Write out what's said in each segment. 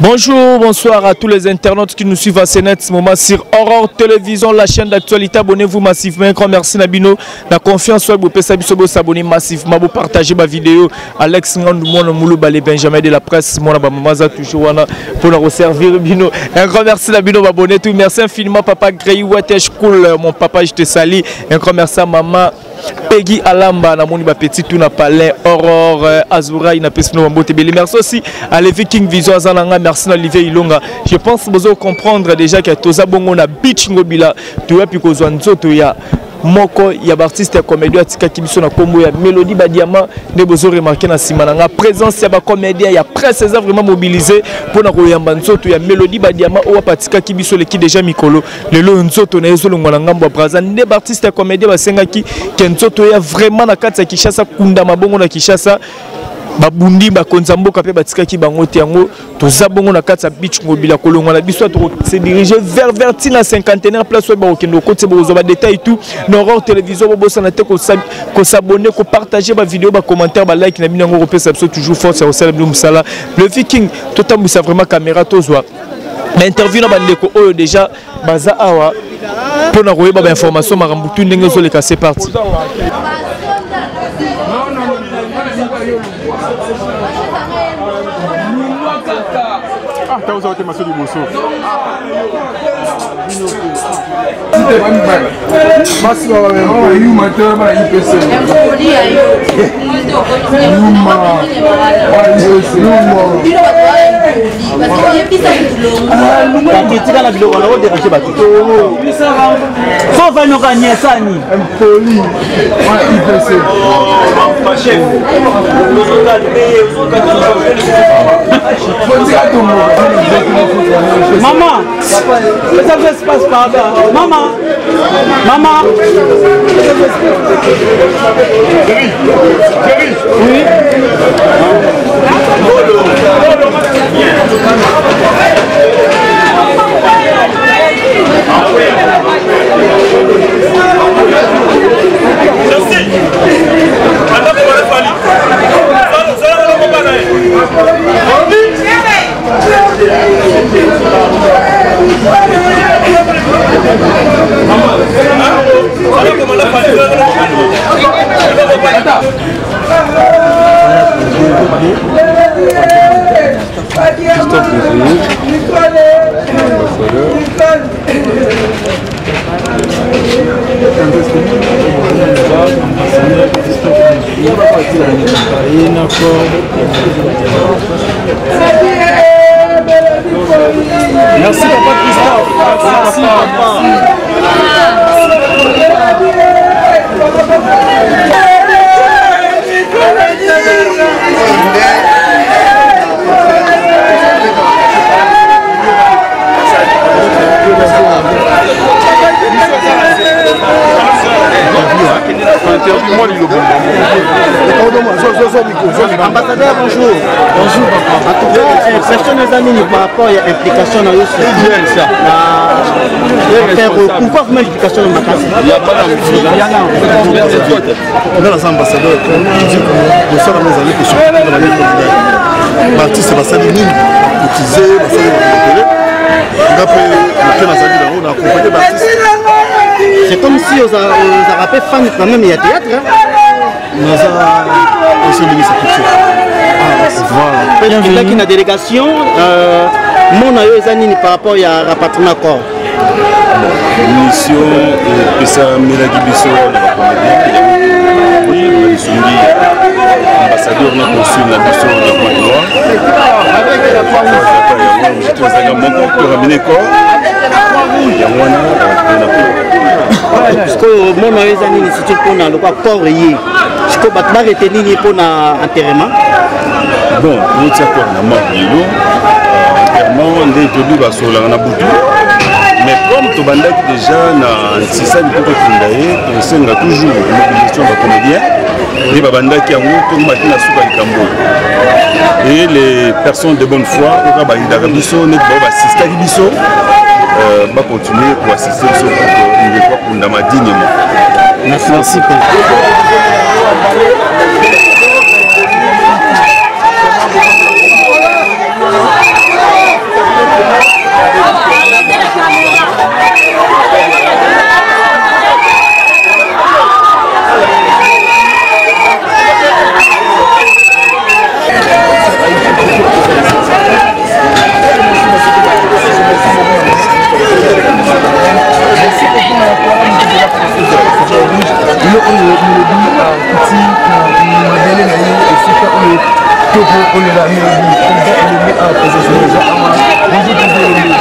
Bonjour, bonsoir à tous les internautes qui nous suivent à ce net moment sur Aurore Télévision, la chaîne d'actualité. Abonnez-vous massivement. Un grand merci na bino. La confiance, vous pouvez s'abonner massivement, vous partager ma vidéo. Alex Ngandou, mon Moulou Balé Benjamin de la presse, mon Abamaza toujours wana pour nous servir bino. Un grand merci na bino, abonnez tout. Merci infiniment papa Grey Watesh Cool, mon papa, je te salue. Un grand merci à maman Peggy Alamba namoni ba petit tout na palais Aurore euh, Azurai na pesi no mbote bele merci aussi à Levi King Vision azana nga merci na Olivier Ilonga je pense bozo comprendre déjà que toza bongo na beach ngobila toyapi kozwa nzoto ya moko ya baartiste ya comédien atikaki biso na nkombo ya mélodie badiama nde bozo remarke na nsima na nga présence ya bacomédien ya presse eza vraiment mobilisé mpo na koyamba nzoto ya mélodie badiama oyo apatikaki biso eleki déjà mikolo lelo oyo nzoto na ye ezolongwa na ngambo ya braza nde baartiste ya comédien basengaki ke nzoto ya vraiment na kati ya kinshasa kundama bongo na kinshasa babundi bakonzi ya mboka mpe batikaki bango te yango toza bongo na kati ya beach ngobila kolongwa na biso tokose dirige vers vers ntina cinquantenaire place oyo bakokende kokotisa bokozwa badetail tout na aurore télévision bobosana te kosabonne kopartage bavideo bacommentaire balike na bino yango kopesa biso toujours force ya kosala bino mosala le viking totambwisa vraiment caméra tozwa na interview na bandeko oyo déjà baza awa mpo na koyeba bainformation makambo tu ndenge ezoleka c'est parti ah, basi yuma te bana ipc yuma bato etikala biloko wana oderange bato fo ovandi nyesani impoli ipc Maman, ça vous espace pardon. Maman, maman. Jerry, Jerry. Oui. Christophe Desir, ambassadeur. Merci papa Christophe. Merci papa. Ambassadeur, bonjour. Bonjour, papa. En tout cas, question eza nini par rapport ya implication na yo sur na pourquoi vraiment implication na makasi nga naza ambassadeur mosala ngo ezali kosokina bandeko baartiste basali mingi bakotize basali ebele nga mpe moke nazali nango na accompagne baartiste c'est comme si ozalaka mpe fan quand même ya théâtre naza ancien ministre culture voilà okendaki na délégation euh, mona yo eza nini par rapport ya rapatriement corps mission epesamelaki biso na bacomédien na lisungi ya ambassadeur na consul na biso na pointe noire yango tozalaka moko toramine corps yango wana na sikoyo mona yo eza nini surtout mpona lokwa corps ye sikoyo bato barete nini mpona enterrement bon totia corps na morgue lelo enterrement nde tobi basololaka na butu mais comme tobandaki déjà na nsisani mpo tokunda ye tosenga toujours mobilisation bacomédien nde babandaki yango tokomaki na suka likambo et les personnes de bonne foi oyo bayidaka biso neti bao basistaki biso euh, bacontinue koassiste biso pour que ndeko akundama dignement merci Mélodie, président Elombe awa présence déjà awa. Bonjour président Elombe.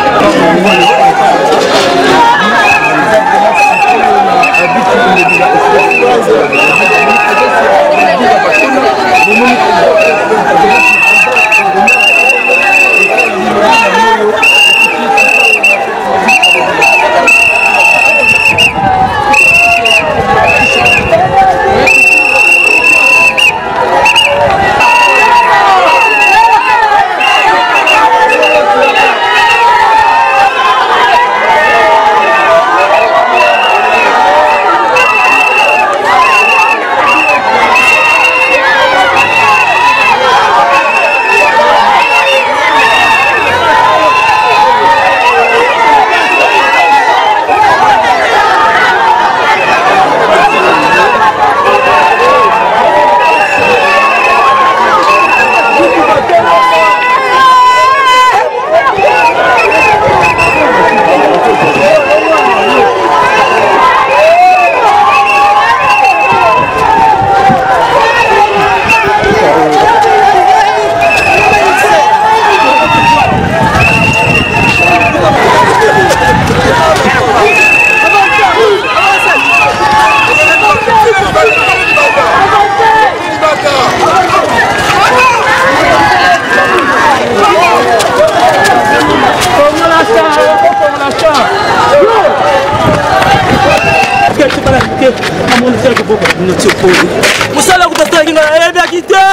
Mosala kotasalaki nga nayebaki te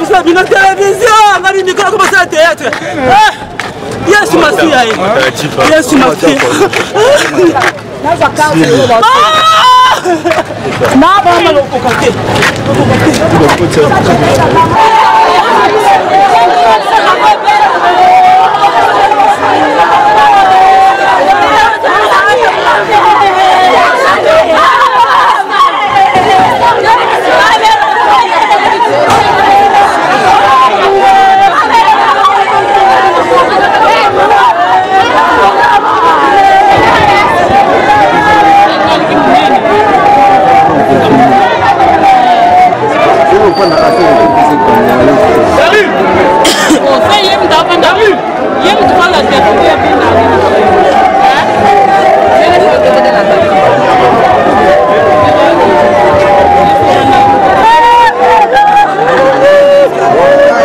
mosala bino televizio nga bimikolo kobosala théâtre. Yesu Masiya ye, Yesu Masiya. Mama lokoka te, lokoka te.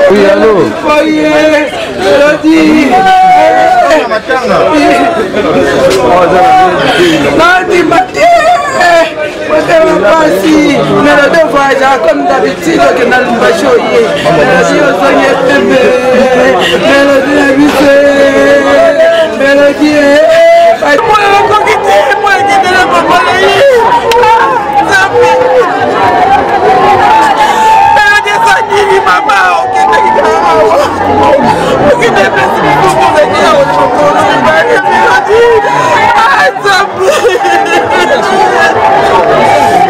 Oui, allô. Nandima te, motema mpasi. Melode voyage comme d'habitude, okenda Lumbashi, oye Melodi, ozongi pembe. Melodi na biso, Melodi moyo okoki te, moyo ekendela papa na ye. Nzambe, Melodi eza nini? Mama okendaki kaka awa, okende epesi mosusu, ozalaki awa mokolo mibale. Melodi, Nzambe,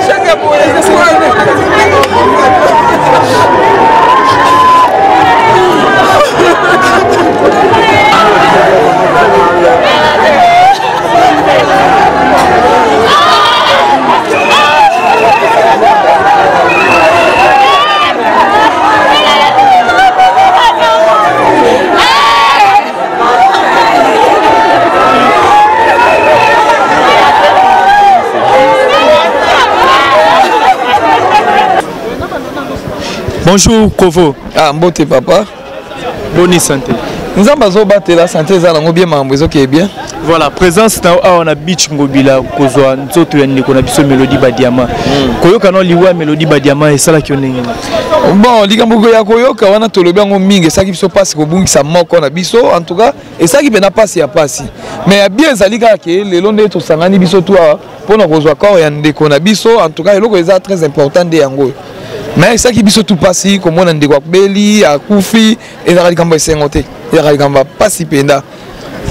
chaka boye. Bonjour Kovo. Ah, mbote papa. Boni santé? Nzambe azobatela, santé eza nango bien, makambo ezokeye bien. Voilà, présence na awa na beach Ngobila kozwa nzoto ya ndeko na biso Mélodie Badiama. Koyoka no liwa Mélodie Badiama esalaki yo ndenge nini? Bon, likambo ya koyoka wana, tolobi yango mingi, esalaki biso mpasi kobungisa moko na biso. En tout cas esalaki mpena mpasi ya mpasi, mais ya bien ezali kaka ke lelo nde tosangani biso tu awa mpona kozwa corps ya ndeko na biso. En tout cas eloko eza très important nde yango oyo. Mais esalaki biso tu mpasi komona ndeko akobeli, akufi. Ezalaka likambo ya esengo te, ezalaka likambo ya mpasi mpenza.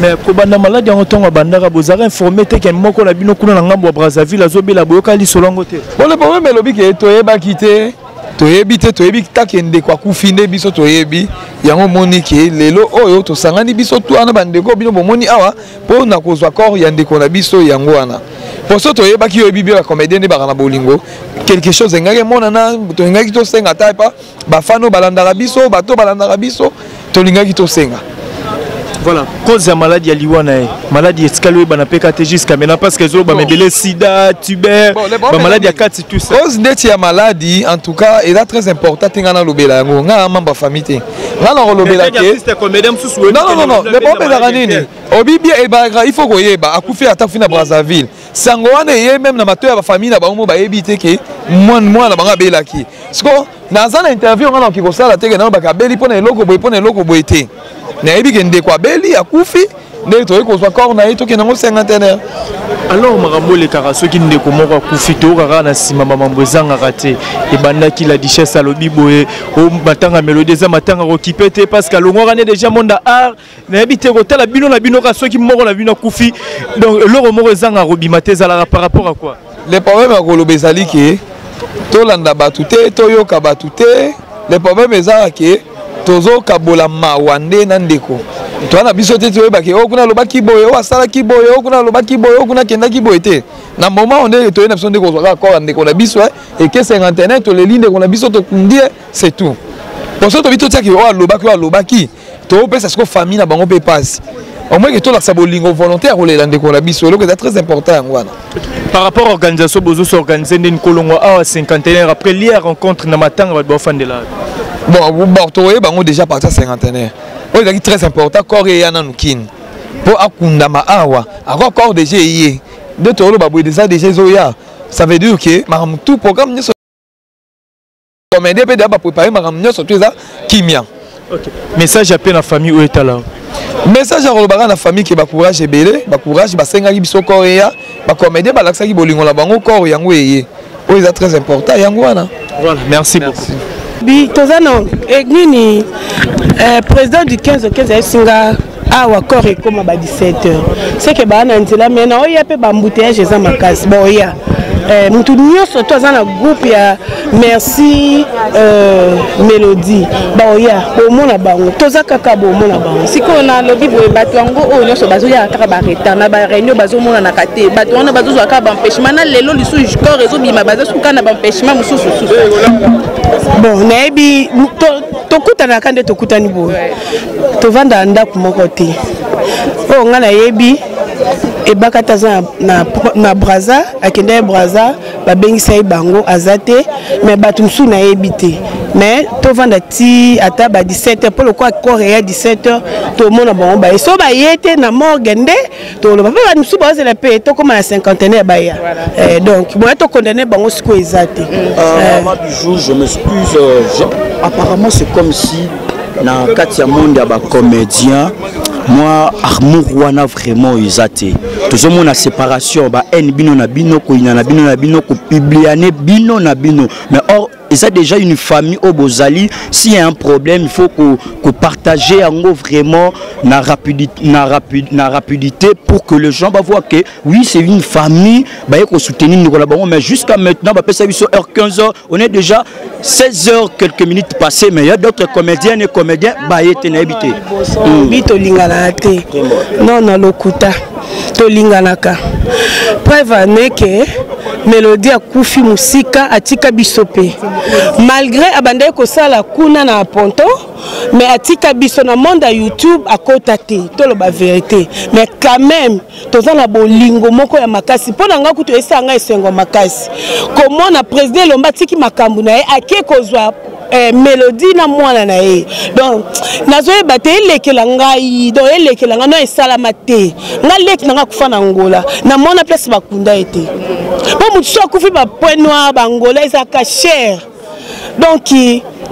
Mais kobanda maladi yango, ntongo abandaka, bozalaka informé te ke moko na bino kuna na ngambo ya Brazzaville azobela? Boyoka lisolo yango te? Bon, le problème, elobi ke toyebaki te, toyebi te, toyebi take ndeko akufi nde biso toyebi yango. Omoni ke lelo oyo tosangani biso tu wana, bandeko bino bomoni awa, mpo na kozwa corps ya ndeko na biso yango wana. Mpo so toyebaki, oyebi bio bacomédien nde baka na bolingo, quelque chose engaki emonana, tolingaki tosenga ata epa bafano balandaka biso, bato balandaka biso, tolingaki tosenga. Voilà, cause ya maladie ya liwa na ye, maladie etikali oyebana mpe ka te jusqu'à maintenant, parce que ezoloba mebele sida, tuber, bamaladi ya kati, tout ça. Cause ndeti ya maladie, en tout cas eza très important te. Ngai nalobela yango, ngai na membre ya famille te, ngai nakolobela te. Non, non, non, le problème ezalaka nini? Obi bien, ebaka il faut koyeba akufi, ata akufi na Brazzaville, sango wana eye même na matoyi ya bafamille na bango mo bayebi te ke mwana na bango abelaki. Siko naza na interview, nga nakoki kosala te ke nalobaka abeli mpo na eloko boye, mpo na eloko boye te. Nayebi ke ndeko abeli, akufi, ndenge toyei kozwa corps na ye, tokende yango cinquantenaire. Alors makambo elekaka, soki ndeko moko akufi, toyoka kaka na nsima bamambo ezangaka te. Ebandaki la duchesse alobi boye: o matanga Mélodie eza matanga kokipe te, parce que alongwaka ne déjà monde ya art. Nayebi te, kotala bino na bino kaka, soki moko na bino akufi, donc eloko moko ezangaka kobima te, ezalaka par rapport à quoi? Le problème ya koloba ezali ke tolanda bato te, toyoka bato te. Le problème ezalaka ke tozokabola mawa nde na ndeko toza na biso te. Toyebaki oyo kuna alobaki boye, oyo asalaki boye, oyo kuna alobaki boye, oyo kuna akendaki boye te. Na moment oyo nde toye na biso nde kozwa kaka corps ya ndeko na biso eke cinquantenaire, toleli ndeko na biso, tokundi ye, c'est tout. Poso tobi totiaki oyo alobaki, oyo alobaki, topesa siko famille na bango mpe pasi. Au moins ke tolakisa bolingo, volonté ya kolela ndeko na biso, eloko eza très important yango wana. Par rapport à organisation, bozo s'organiser ndeni kolongwa awa cinquantenaire, après liya rencontre na matanga, bato baofandela? Bon, tokoyeba bango déjà partir cinquantenaire. Oyo ezalaki très important, corps eya nanu kini mpo akundama awa. Ako corps déjà eye nde toloba boye, déjà ezoya. Ça veut dire que makambo tout, programme nyonso, comédien mpe deya baprépare makambo nyonso to eza kimia. Okay. Message ape na famille oyo etala? Message ya kolobaka na famille ke bacourage ebele, bacourage. Basengaki biso corps eya, bacomédien balakisaki bolingo na bango, corps yango eye. Oyo eza très important yango wana. Voilà, merci beaucoup. Bi toza na nini, président du 15 au 15 ayesinga awa, corps ekóma ba 17 heures, seke baa na nzela me na oya mpe baembouteillage eza makasi. Baoya mutu nyonso to aza na groupe ya Merci Mélodie, baoya bomona bango, toza kaka bomona bango. Sikoyo nalobi boye, bato yango oyo nyonso bazoyaka kaka baretard na baréunion, bazomonanaka te. Bato wana bazozwa kaka baempêchement na lelo lisusu corps ezobima, baza suka na baempêchement mosusu susu. Bon, nayebi tokutanaka nde tokutani boye, tovandaka ndako moko te. Oyo ngai nayebi, ebaka te aza na Braza, akenda ye Braza, babengisa ye bango, aza te. Mais bato mosusu nayebi te. Mais tovanda ti ata ba 17 heures, mpo lokola corps eya 17 heures, tomona bango baye. So baye te na morgue nde toloba mpe bato mosusu bazela mpe tokóma na cinquantenaire baya. Donc boya tokondane bango sikoyo eza te. Maman Bijou, je m'excuse. Apparemment, c'est comme si na kati ya monde ya bacomédien, mwa amour wana vraiment eza te. Tozomona séparation, bahaine bino na bino, koyina na bino na bino, kopubliane bino na bino. Mais or eza déjà une famille oyo bozali. S'il y a un problème, il faut ko partager yango vraiment na rapidité pour que les gens voient que oui, c'est une famille, baye kosoutenir ndeko na bango. Mais jusqu'à maintenant, bapesa biso heure 15 heures, on est déjà 16 heures quelques minutes passées, mais il y a d'autres comédiennes et comédiens baye te, nayebi te. Bi tolinganaka te, non, na lokuta. Tolinganaka, preuve aneke Mélodie akufi mosika, atika biso mpe malgré abandaki kosala kuna na Ponton, mais atika biso na monde ya YouTube, akota te. Toloba vérité, mais quand même toza na bolingo moko ya makasi. Mpo na ngai kutu esala ngai esengo makasi komona président Elomba atiki makambo na ye, ake kozwa Mélodie na mwana na ye. Donc nazoyeba te, elekela ngai, donc elekela ngai no esalama te. Ngai leki na ngai akufa na Ngola, namona place bakunda ye te, mpo motu so akufi bapoint noir bangola ezalaka cher. Donc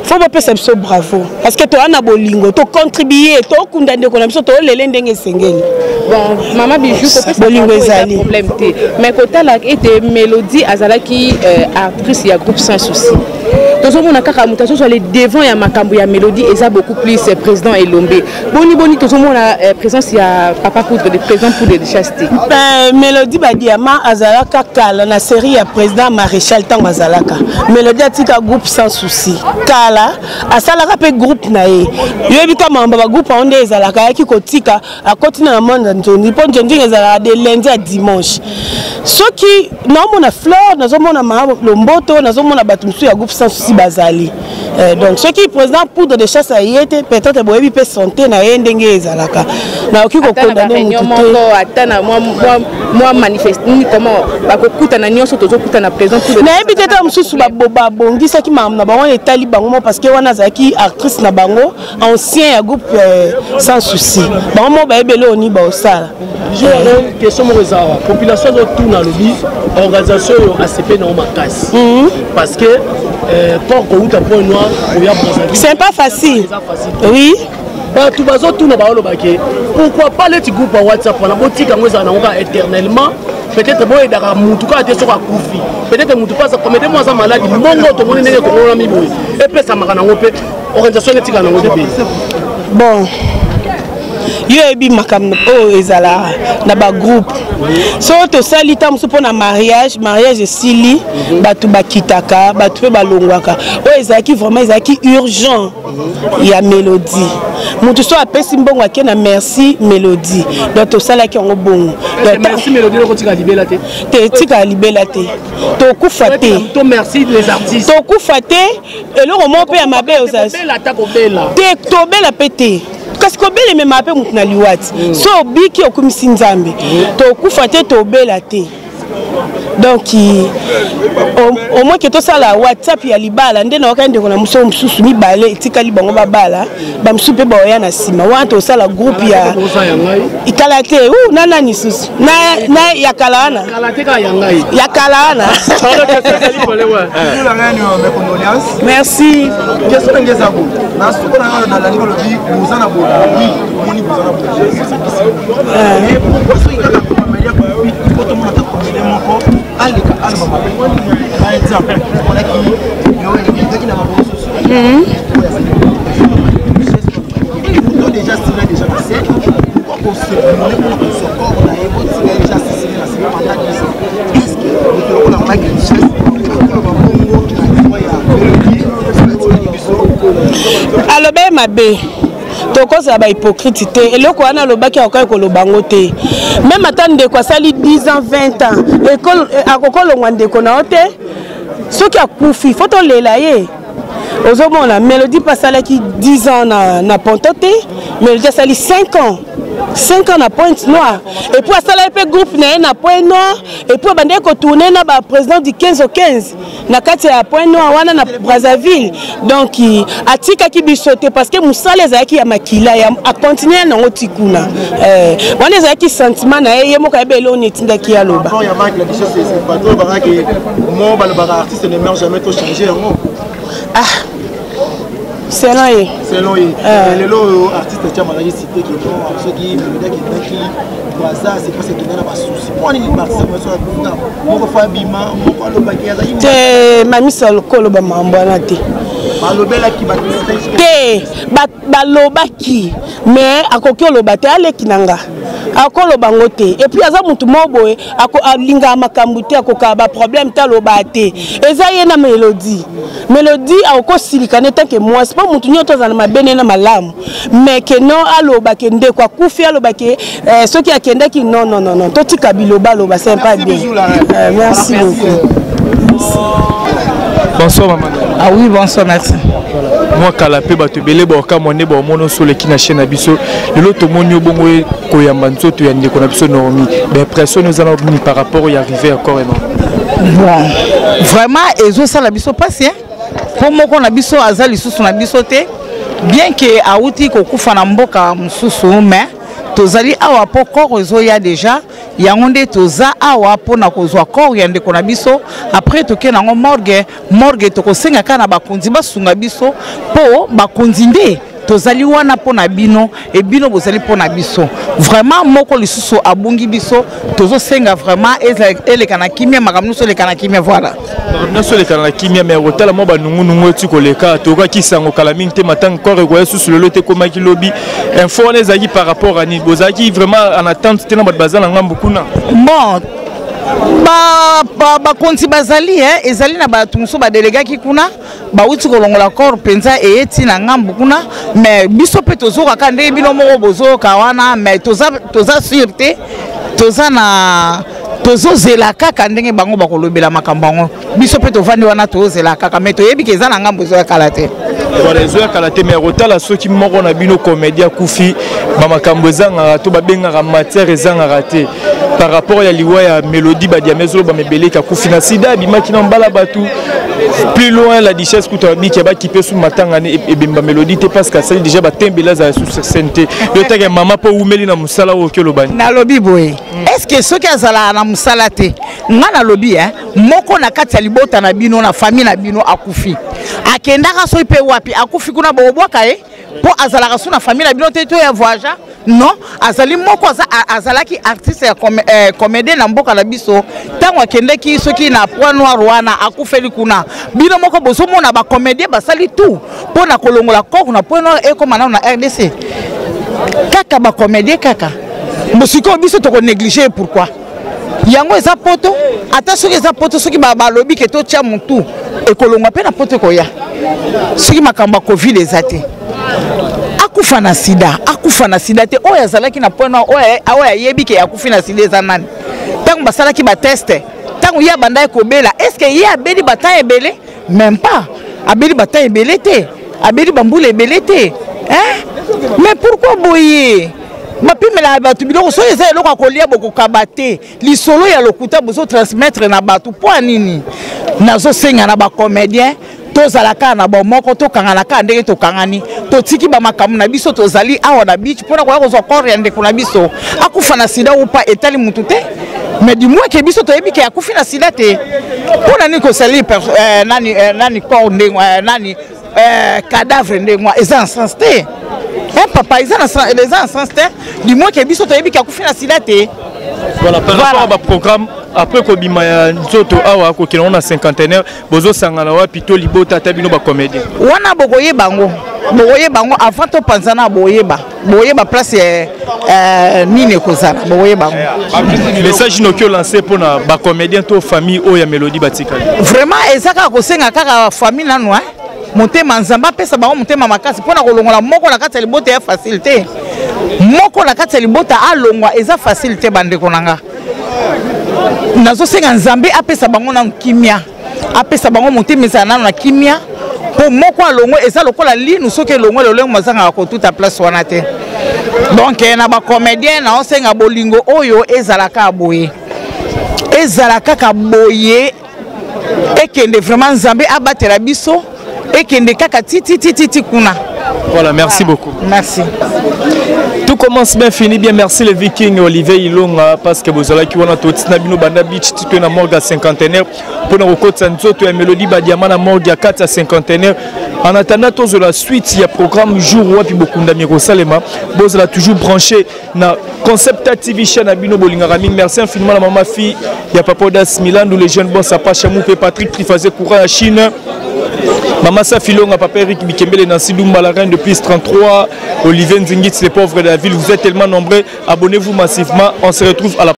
faut bopesa biso bravo, parce que toza na bolingo, tocontribue, tokunda ndeko na biso, tolele ndenge esengeli. Bon, mama Bijou, kopesa bolingo ezali. Problème te, mais kotala ete Mélodie azalaki actrice ya groupe Sans Souci. Tozomona kaka moto azozwa le devant ya makambo ya Mélodie, eza beaucoup plus président Elombe. Boni boni tozomona présence ya papa Poudre de président Poudre de Chasse te? Mélodie Badiama azalaka kala na série ya président Maréchal. Ntango azalaka, Mélodie atika groupe Sans Souci kala, asalaka mpe groupe na ye. Yoyebi ka makambo bagroupe yango nde ezalaka. Ayaki kotika, akoti na monde ya nzondi, mpo nzondi ezalaka de lundi à dimanche. Soki naomona Fleur, nazomona maa Lomboto, nazomona bato mosusu ya groupe Sans Souci bazali. Donc soki président Poudre de Chasse aye te, peut-être boyebi mpe santé na ye ndenge ezalaka, nakoki kokondane motu te. Ata na mwa manifeste comment bakokutana nyonso, tozokutana président. Nayebi te, ta mosusu babongisaki makambo na bango, etali bango mo, parce que wana azalaki actrice na bango ancien ya groupe Sans Souci. Bango mo bayebeli oyo nini baosala. Question moko eza awa, population azotuna, alobi organisation oyo ACP nango makasi, parce que corps kouta Point Noir koya Brazzaville, c'est pas facile, oui. Bato bazotuna, baolobake pourquoi pas leti groupe ya WhatsApp wana botika yango ezala nango kaka éternellement? Peut-être boyedaka mutu kaka te soki akufi, peut-être mutu mpe aza comédien mo aza maladi, mbongo tomoni ndenge ekongonami boye, epesamaka nango mpe organisation etikala nango te. Bon, yo oyebi makambo oyo ezala na bagroupe. So tosali ta mosusu mpo na mariage, mariage esili, bato bakitaka, bato mpe balongwaka. Oyo ezalaki vraiment, ezalaki urgent ya Mélodie. Moto so apesi mbongo, ake na Merci Mélodie. Donc tosalaki yango bongo. Merci Mélodie okotika libela te. Te, etikala libela te, tokufa te. To merci les artistes. Tokufa te. Eloko moko mpe ya mabe te, tobela mpe te, kasi kobela ememaka mpe motu na liwati. So obiki, okumisi Nzambe. Tokufa te, tobela te. Donc au moins ke tosala WhatsApp ya libala nde nayokai ndeko na moso mosusu mibale etikali, bango babala, bamosusu mpe baoya na nsima. Wana tosala groupe ya kala te na nani susu na ya kala wana, ya kala wana. Merci. Question ndenge eza bo na soko na nga, nalandi balobi boza na bolingo, omoni boza na bolingo, mais pourquoi soki kaka comédien il faut tomona ata comédien moko aleka aloba mabe? Par exemple, omonaki elekaki na baréseaux sociaux, déjà sina déjà na scène, pourquoi kosemone mpona kozwa corps na ye, botika ye déjà asisine na scène pendant 10 ans? Est ce que moto lokola Mike Richesse akoloba bongo na liwa ya Mélodie atikaki biso? Aloba ye mabe, tokozala bahypocrite te. Eloko wana alobaki, akoki koloba yango te. Même ata ndeko asali 10 ans, 20 ans, akokolongwa ndeko na yo te. Soki akufi, fo tolela ye. Ozomona Mélodie mpe asalaki 10 ans na Ponto te. Mélodie asali 5 ans, 5 ans na Pointe Noire, et puis asalaki mpe groupe na ye na Pointe Noire, et puis abandaki kotourne na baprésident du 15 au 15 na kati ya Pointe Noire wana na Brazzaville. Donc atikaki biso te, parce que mosala ezalaki ya makila ya acontinue nango ti kuna. Wana ezalaki sentiment na ye, ye moko ayebi eloni etindaki ye aloba. Ya Mike la Duchesse, bato balobaka ke mo balobaka artiste ne meurt jamais, to changer yango. Ah, selon ye. Selon ye. Lelo oyo artiste Tiam azalaki cité ke non, soki Mélodie akendaki Braza, c'est parce akenda na basusi. Mpo nini baartiste moso akunda moko fo abima moko alobaki azalaki te? Mamisa koloba makambo wana te. Balobelaki bato. Te, balobaki, mais akoki oloba te, aleki na nga, akoloba ngo te. Et puis aza motu moko boye alingaka makambo te, akokaka baproblème te, aloba te. Eza ye na Mélodie. Mélodie akokosilika ne tanke mwasi, mpo motu nyonso aza na mabe ne na malamu, mais ke non, aloba ke ndeko akufi, aloba ke soki akendaki, non, non, non, non, totika biloba aloba, c'est pas bien. Merci beaucoup. Bonsoir maman. Ah oui, bonsoir, merci. Mwa kala mpe bato ebele baokamwa nde baomona oso oleki na chaîne na biso. Lelo tomoni yo bongo koyamba nzoto ya ndeko na biso Naomi. Baimpression eza na nini par rapport ya arrivé ya corps eno? Bon, vraiment ezosala biso mpasi mpo moko na biso aza lisusu na biso te, bien ke awuti kokufa na mboka mosusu, mais tozali awa mpo corps ezoya déjà. Yango nde toza awa mpona kozwa corps ya ndeko na biso. Après tokei nango morgue. Morgue, tokosenga kaka na bakonzi basunga biso, mpo bakonzi nde Tozali wana mpo na bino e bino bozali mpo na biso. Vraiment moko lisusu abungi biso, tozosenga vraiment eleka na kimia, makambo nyonso eleka na kimia. Voilà, nyonso elekana na kimia. Mais kotala mwa banungunungu eti koleka, toyokaki sango kala mingi te, matanga corps ekoya susu lelo te, ekomaki lobi. Info wana ezalaki par rapport à nini? Bozalaki vraiment en attente te na bato baza na ngambu kuna? Bon, bakonzi bazali, ezali na bato mosusu badelegaki kuna, bauti kolongola corps mpenza, eye ntina ngambu kuna. Mais biso mpe tozokaka ndenge bino moko bozoyoka wana, mais toza sûr te. Toza na tozozela kaka ndenge bango bakolobela makambo yango. Biso mpe tovandi wana, tozozela kaka, mais toyebi ke eza na ngambo, ezoya kala te. Voilà, ezoya kala te. Mais kotala soki moko na bino comédien akufi, bamakambo ezangaka to babengaka matière ezangaka te. Par rapport ya liwa ya Mélodie Badiama, ezoloba mebeleki akufi na sida, abimaki na mbala bato plus loin, la duchesse kuta babiki abakipe su matanga ebemba Mélodie te, parce que asali déjà batembeli, azala su sur scène te. Yo taka mama mpo owumeli na mosala oyo, oki olobani? Nalobi boye, est ce que soki azalaka na mosala te, nga nalobi moko na kati ya libota na bino, na famille na bino, akufi, akendaka soki mpe wapi, akufi kuna, bokobwaka ye mpo azalaka su na famille na bino te to ya voyage? Non, azali moko azalaki artiste ya comédien na mboka na biso. Ntango akendeki soki na Point Noir wana, akufeli kuna, bino moko bozomona bacomédien basali tout mpo na kolongola corps na Point Noir, ekóma nano na RDC. Kaka bacomédien kaka sikoyo biso tokonéglige. Pourquoi yango eza poto? Ata soki eza poto, soki balobi ke totya motu, ekolongwa mpe na poto, ekoya soki makambo ya Covid eza te. Akufa na sida, akufa na sida te, oyo azalaki na Point Noir, oyo ayebi ke akufi na sida eza nani? Ntango basalaki batest, ntango ye abandaki kobela, est ce que ye abeli batan ebele? Même pas, abeli batan ebele te, abeli bambula ebele te, hein? Mais pourquoi boye bapimelaka bato biloko? Soki eza eloko ya kolia, bokokaba te. Lisolo ya lokuta bozotransmettre na bato mpo ya nini? Nazosenga na bacomédien, tozala kaka na bomoko, tokangana kaka ndenge tokangani, totiki bamakambo na biso, tozali awa na beach mpona koya kozwa corps ya ndeko na biso. Akufa na sida upa, etali mutu te, mais du moins ke biso toyebi ke akufi na sida te. Mpo na nini kosali nani corps ndenge nani, cadavre ndenge eza na sens te? Papa, eza na sens te, du moins ke biso toyebi ke akufi na sida te. Voilà, par rapport à baprogramme après kobima ya nzoto awa, kokende ngo na cinquantenaire, bozosangana wapi to libota ata bino bacomédien? Wana bokoyeba yango, bokoyeba yango avant topanzana. Boyeba place nini ekozala, bokoyeba yango. Message noki olance mpona bacomédien to famille oyo ya Mélodie batikali? Vraiment, eza kaka kosenga kaka famille nanu motema, Nzambe apesa bango motema makasi mpona kolongola moko na kati ya libota ya facile te. Moko na kati ya libota alongwa, eza facile te. Bandeko na nga, nazosenga Nzambe apesa bango nanu kimia, apesa bango motema ezala nano na kimia, mpo moko alongwe eza lokola linu, soki elongwe lolenge mazangaka kotuta place wana te. Donc na bacomédien, naosenga bolingo oyo ezala kaka boye, ezala kaka boye, ekende vraiment. Nzambe abatela biso, ekende kaka tititititi kuna. Voilà, merci beaucoup. Merci. Tout commence bien, finit bien. Merci les Vikings, Olivier Ilonga, parce que vous allez qui wana totina bino banda beach tito na morgue à cinquantenaire pour na kokotisa nzoto ya Mélodie Badiama na morgue ya kati ya cinquantenaire. En attendant tozo la suite ya programme, jour wapi bokundami ekosalema, bozala toujours branché na Concept TV, chaîne na bino bolingaka mingi. Merci infiniment na mama fille ya papa Odas Milandu, les jeunes boss Apacha Moupe, Patrick Trifazé courant ya Chine. Mama Safilonga, Papa Eric Bikembele, Nancy Dumba, la reine de plus 33, Olivier Nzingit, les pauvres de la ville. Vous êtes tellement nombreux. Abonnez-vous massivement. On se retrouve à la